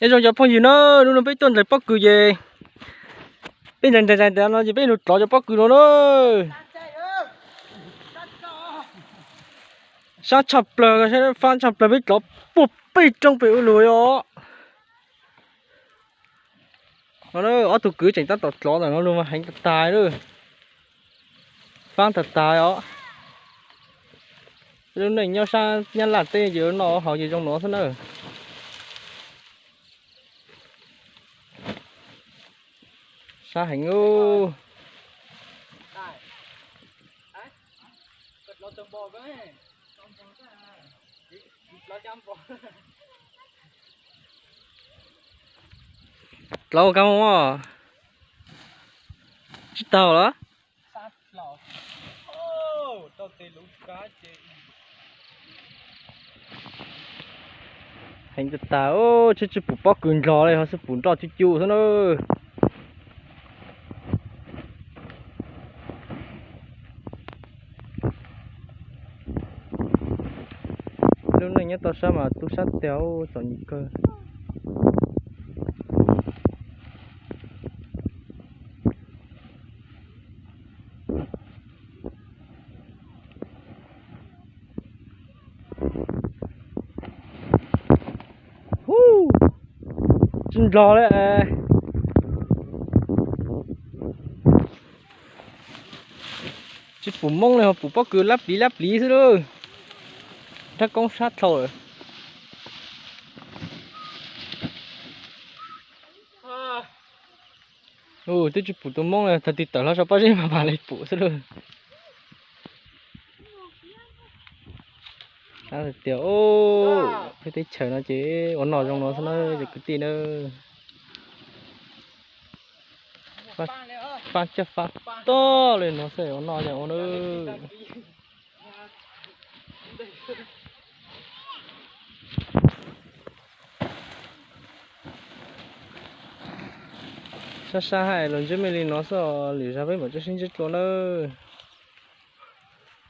Nyob zoo cov phooj ywg na, hnub no peb tuaj ntes pob kws ces peb ntes ntes ntes no ces peb nug tlov cov pob kws no na. Sab tshaj plaws, faab tshaj plaws, peb tlov puag pem roob pem ub lug os. No ob tug kwv tseem tab tom tlov ntawm no lug mas heev tag tag lawm. Faab tag tag os. Lub neej nyob sab Nyab Laj teb ces noj haus ces zoo no xwb na. Sab heev. Tlov kab mob, tsis taug los? Heev tag tag, tsis tsis pum pob kws ndlog li, ho xwb pum nroj cub cub xwb na. Lub neej nyob toj sab mas tu sab tiag, txom nyem kawg. Tsis ndlog li. Tsis pum moob li, ho pum pob kws lab pliv lab pliv xwb lauj. Rab koob sab dhau lawm. Twb tsis pum tus moob li, thaum twg tawm hlo saum pob zeb mas mam li pum xwb lauj. Tias peb teb chaws no ces ua noj zoo no xwb na cov kwv tij na. Faab caj faab toj li no xwb ua noj zoo ua na. Sab sab hais los ntseb me li no xwb, lwm zag peb mam tso sib ntsib dlua nawb.